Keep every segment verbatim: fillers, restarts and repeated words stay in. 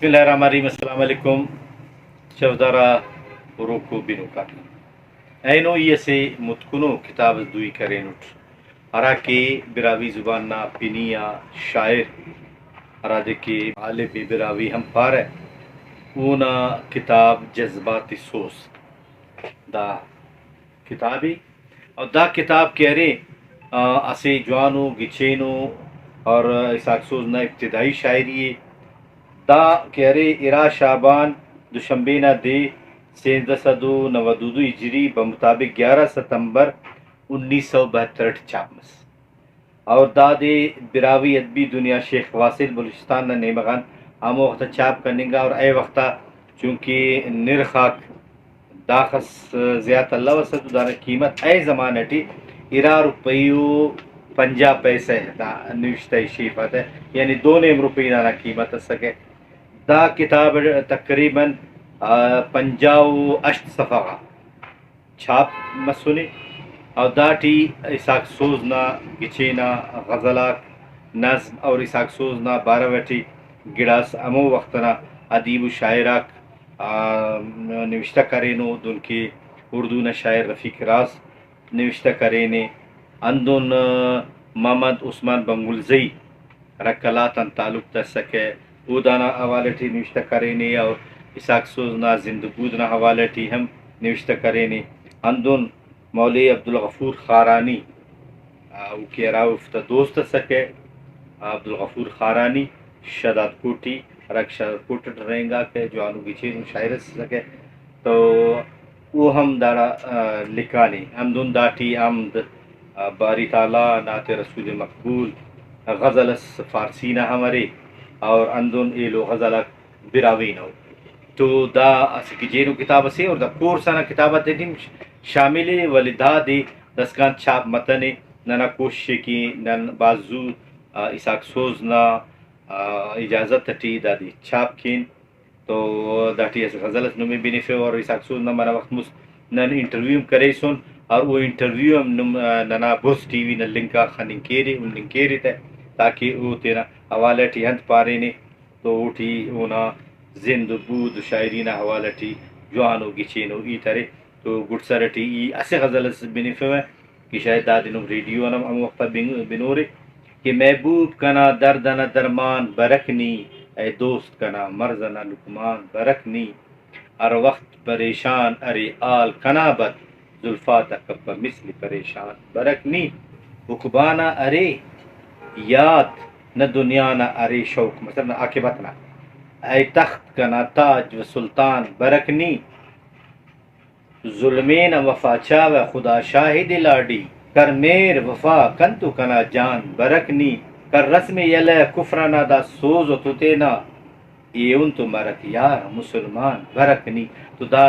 بسم اللہ الرحمن الرحیم۔ السلام علیکم۔ چوہدار آ ہروکو بنوکاک، اینو ای اسہ متکنو کتاب اس دوئی کرینٹ، ہراکہ براہوئی زبان نا پنی آ شاعر، ہرادے کہ عالم براہوئی ہم پارہ، اونا کتاب جذبات سوز دا کتاب ءِ۔ اور دا کتاب کہ ارے، آ، اسہ جوانو گچینو اور اسحاق سوز نا ابتدائی شاعری ءِ۔ دا کہ ارے، ارا شعبان دوشنبے نا دے سیزدہ سد و نود و دو ہجری بمطابق گیارہ ستمبر انیس سو بہتر اٹ چھاپ مس۔ اور دادے براہوئی ادبی دنیا شیخ واصل بلوچستان نا نیمہ غان ہمو وخت آ چھاپ کننگا، اور اے وخت آ چونکہ نرخ آک داخس زیات الوسہ تو دانا قیمت اے زمانہ ٹی ارا روپئی و پنجاہ پیسہ دا نوشتہ ءِ شیف آتہ، یعنی دو نیم روپئی دانا قیمت اسکہ۔ دا کتاب تقریباً، آ، پنجاہ و ہشت صفحہ غا چھاپ مسنے، اور داٹی اسحاق سوز نا گچین آ غزل آک، نظم اور اسحاق سوز نا بارو ٹی گڑاس ہمو وخت ئنا ادیب و شاعر آک، آ، نوشتہ کرینو، دنکہ اردو نا شاعر رفیق راز نوشتہ کرینے، ہندن محمد عثمان بنگلزئی ہرا قلات آن تعلق تسکہ، او دانا حوالہ ٹی نوشتہ کرینے، اور اسحاق سوز نا زند و بود نا حوالہ ٹی ہم نوشتہ کرینے۔ ہندن مولوی عبدالغفور خارانی، آ، او کہ ہرا اوفتا دوست اسکہ، عبدالغفور خارانی، شہداد کوٹی، ہراکہ شہداد کوٹ اٹ رہینگاکہ، جوانو گچینو شاعر اس اسکہ، تو او ہم داڑا، آ، لکھانے۔ ہندن داٹی حمد، آ، باری تعالیٰ، نعت رسول مقبول، غزل اس فارسی نا ہم ارے، اور ہندن ایلو غزل آک براہوئی نا ءُ۔ تو دا اسہ گچینو کتاب اسے اور دا کورس انا کتاب آتیٹی شامل ءِ، ولے دادے داسکان چھاپ متنے۔ ننا کوشش ءِ کہ نن بھاز زو، آ، اسحاق سوز نا، آ، اجازت اٹی دادے چھاپ کین۔ تو داٹی اسہ غزل اس نمے بنفیو اور اسحاق سوز نا منہ وخت مست نن انٹرویو ہم کریسن، اور او انٹرویو ہم نم-، آ، ننا بڑز ٹی وی نا لنک آ خننگ کیرے، ہننگ کیرے تہ، تاکہ او تینا حوالہ ٹی انت پارینے تو اوٹی اونا زند و بود و شاعری نا حوالہ ٹی جوانو گچینو ہیت ارے۔ تو گڈسر ٹی ای اسہ غزل اس بنفیوہ کہ شاید دادے نم ریڈیو آن ہم ہمو وخت آ بن-، بنورے کہ محبوب کنا درد ئنا درمان برک نی، اے دوست کنا مرض ئنا لقمان برک نی۔ ہر وخت پریشان ارے حال کنا بد، زلفاتا کپہ مثل پریشان برک نی۔ عقبیٰ نا ارے یات نہ دنیا نا ارے شوق، مطلب نہ عاقبت نا۔ اے تخت کنا تاج و سلطان برک نی۔ ظلمے نا وفا چاوہ خدا شاہد لاڈی، کر مہر وفا کن تو کنا جان برک نی۔ کر رسم یلہ کفر ئنا دا سوز و تو تینا، ایہن تو مرک یار مسلمان برک نی۔ تو دا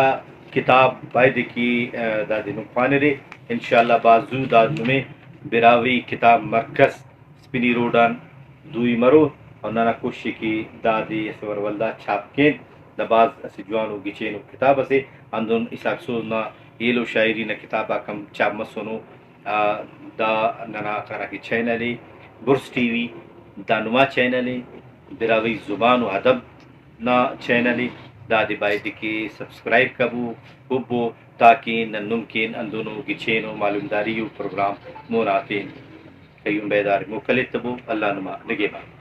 کتاب بایدے کہ، آ، دادے نم خوانرے۔ انشاءاللہ بھاز زو دا نمے براہوئی کتاب مرکز اسپنی روڈ آن دوئی مرو، اور ننا کوشش ءِ کہ دادے اسہ وار ولدا چھاپ کین۔ دا بھاز اسہ جوانو گچینو کتاب اسے۔ ہندن اسحاق سوز نا ایلو شاعری نا کتاب آک ہم چھاپ مسنو۔ آ، دا ننا ہراکہ چینل ءِ، بڑز ٹی وی، دا نما چینل ءِ، براہوئی زبان و ادب نا چینل ءِ، دادے بایدے کہ سبسکرائب کبو، ہبو، تاکہ نن نم کن ہندنو گچینو معلومداری و پروگرام مون آتین قیوم بیدار موکل ایتبو۔ اللہ نما نگہبان۔